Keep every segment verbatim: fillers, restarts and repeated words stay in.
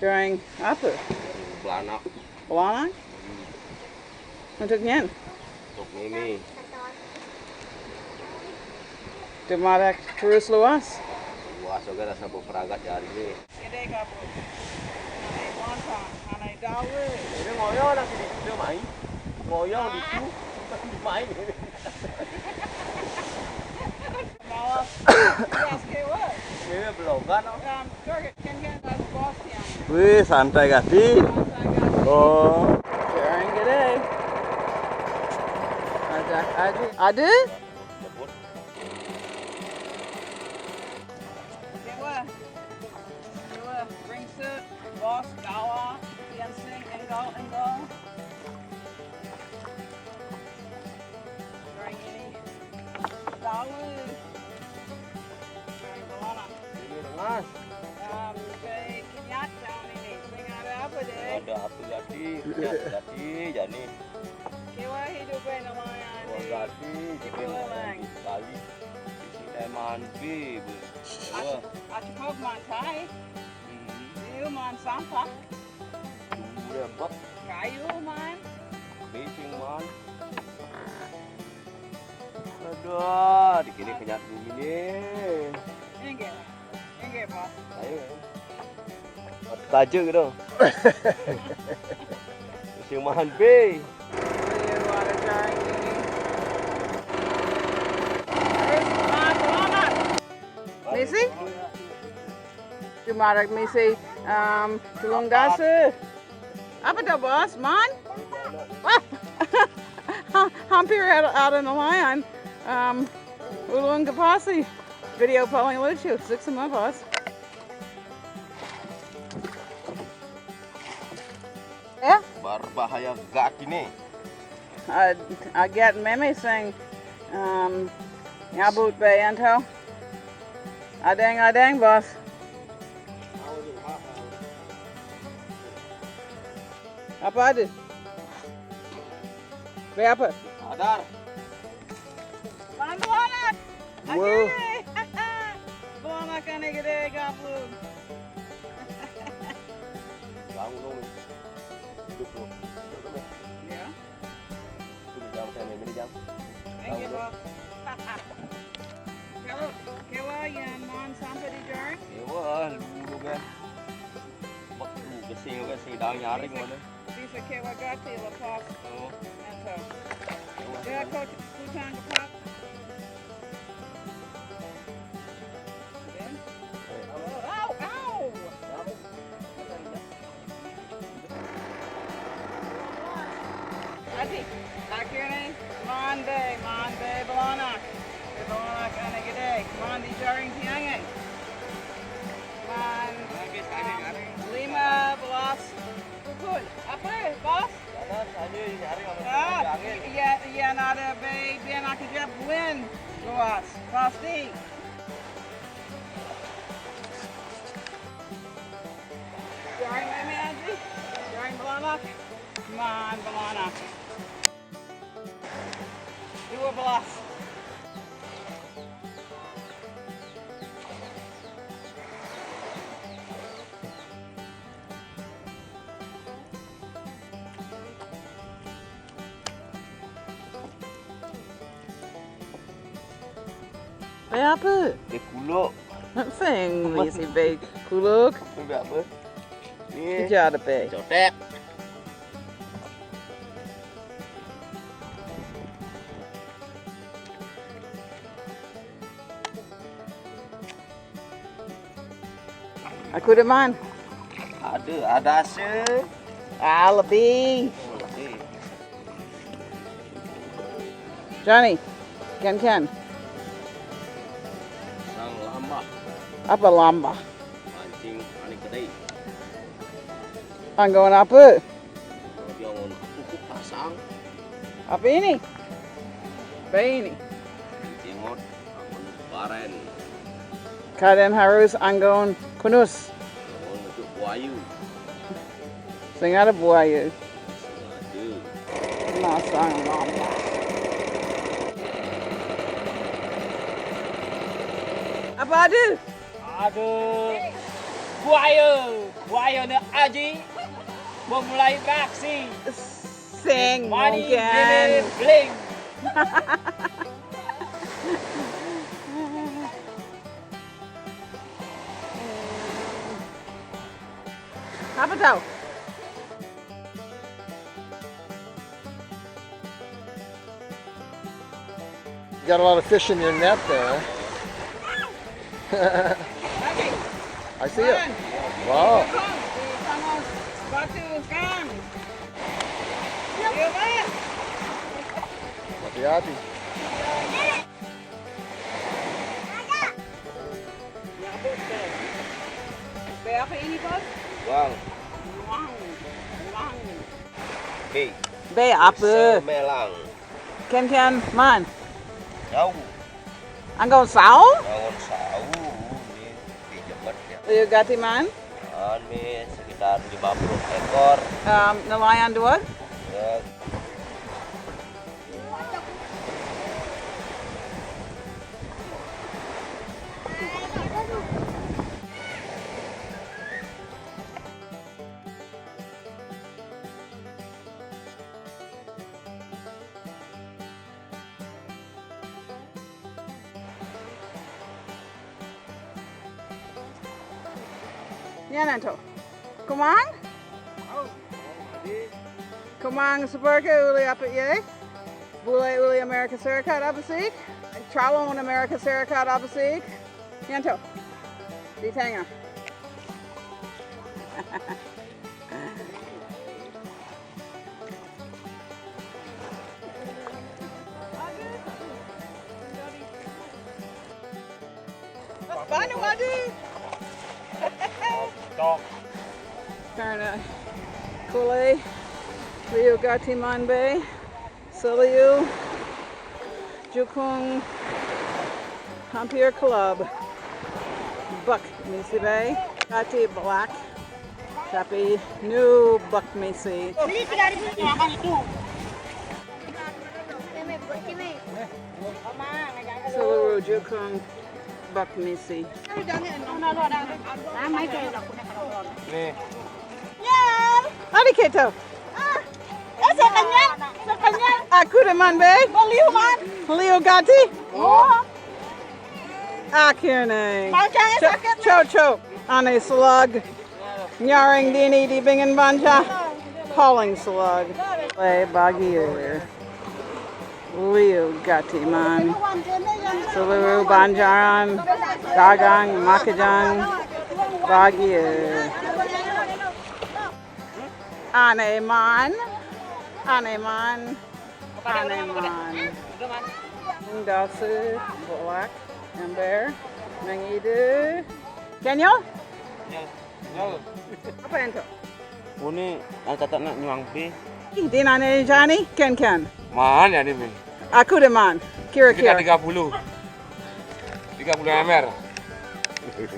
Daging apa? Belanak. Belanak? Untuk nyan? Untuk Mimi. Dia marak terus luas. Luas juga dah sampai peragat jari ni. Kedai kabut. Anai wonton, anai dawe. Ini ngoyong dah sini, dia main. Ngoyong di tu, main. Mawas. Yes, ke what? Ini belum kan? Um, target. Wih, santai gati. Oh. Sharing today. Ada, ada. Ada? Dewa. Dewa, bring soup, boss, gawa, dancing, enggal, enggal. Orang ini tahu. Orang Bolana. Ini dengas. Um, kay Kenyatta ini. Sing ada apa deh? Ada apa gati? Kenyatta gati, jani. Kewa hidup ay namayan. Wah, gati, jadi namayan di Bali. Isi teh manbi, bu. Wah. Aku mau mantai. Hmm. Ini man sampah. Durian, Pak. Kayu, man. Bacing, man. Aduh, di sini kenyat bumi ni. Enggak. Enggak, Pak. Ayo. Tajuk gitu. Musim mahan, be. Ayo, ada cai ni. Terus, Pak, selamat. Misi? Jumarak misi, um, tulung dasa. Apa dah, bos? Man? Wah! Hampir ada, ada nelayan. Um, ulung kapasi. Video paling lucu. Six sama, bos. Ya? Berbahaya gati ni. Agat meme sing, um, ngabut bay ento. Adeng, adeng, bos. Apa ada? Bay apa? Adar. Bantu anak. Wow. Oke. Gua makan gede gabung. Bangun dong. Duduk dulu. Duduk dulu. Ya. Duduk, jangan saya main, jangan. Thank you, bos. Kalau kewa yang man sampai di jar? Kewa, lulu kan. Mak lu kesel kan, sedang nyaring mana. Bisa kewa gati lepas. Oh. Nanti. Kewa. Ya, kau kutang ke pak. Au, au. Adi, akhirnya Monday, Monday belanak. Belanak anak gede, Monday jaring tiangan. Man, um, lima belas pukul. Apa, bos? Jalan, saya nyari sama ah, iya, iya, nada, baby, anak kerja buen. Luas, pasti. Jaring meme aja. Jaring belanak. Man belanak. Dua belas. Bay apa? Bay kuluk. Sing, isi bay kuluk. Bay apa? Ni. Kerja ada bay. Cotek. Aku deman. Ada, ada se. Ah, lebih. Oh, lebih. Johnny, Ken Ken. Sang lambah. Apa lambah? Mancing, anak kedai. Anggawan apa? Dia ngon pupuk pasang. Apa ini? Apa ini? Cimot, amun baren. Kaden harus anggawan kunus. Amun untuk buayu. Sing ada buayu. Sing ada. Masang lama. Apa ada? Ada buayu. Wayone aji, memulai beraksi. Sing Money mungkin. Mimi Bling. Apa tahu? Got a lot of fish in your net there. I see it. Wow. Hati-hati. Berapa ini, Bos? Wang. Wang. Wang. Hey. Be apa? Semelang. Ken ken man. Jauh. Anggo sao? Bangun sau. Ini pinjemet ya. Liu gati man. Ini sekitar lima puluh ekor. Um, nelayan dua. Ya, Yan anto. Kumang? Kumang seperke uli apa ye? Bule uli Amerika Serikat apa sih? Calon Amerika Serikat apa sih? Yan to. Di tengah. Paano, Madi? Karena kulay liu gati man be. Saliu jukung hampir club. Buck misi be. Gati black. Tapi nu buck misi. Beli tiga ribu makan itu. Saliu jukung buck misi. Sama itu. Nih. Adi keto. Ah, saya kenyang. Saya kenyang. Aku deman be. Beliu man. Liu gati. Oh. Akhirnya. Bangkangnya Cho- sakit. Cho cho. Ane slug. Nyaring dini di bingin banja. Hauling slug. Eh, bagi. Liu gati man. Seluruh banjaran. Dagang makajang. Bagi. Ane man. Ane man. Ane man. Dasi, bolak, ember, mengidu. Daniel? Apa ento? Uni ang tata na nyuang pi. Ih, di nane jani, ken ken. Man ya ni mi. Aku deman. Kira Kita kira. Tiga puluh. Tiga puluh ember.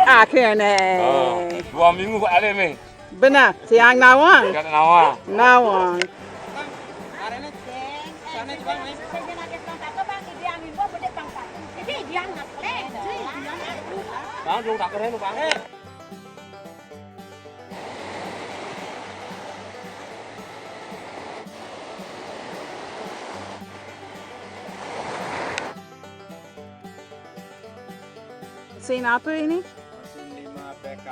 Akhirnya. Oh, dua minggu buat alim ni. Benar, siang nawang. Kat nawa. Nawang. Bang, dulu tak keren bang. Sinapu ini? Mesin lima P K.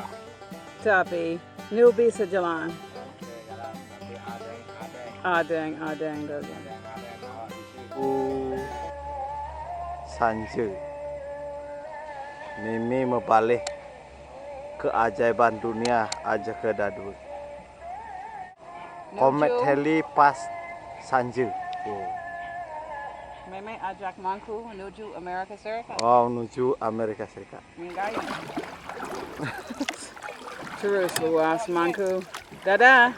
Tapi, nu bisa jalan. Oke, jalan. Tapi adeng, adeng, Adeng, adeng, adeng. adeng, adeng, awak di sini. Ku sanja. Mimi mabalih keajaiban dunia aja ke dadut. Komet Halley pas sanja. Oh. Meme ajak mangku menuju Amerika Serikat. Oh, menuju Amerika Serikat. Menggayung. Terus luas mangku. Dadah.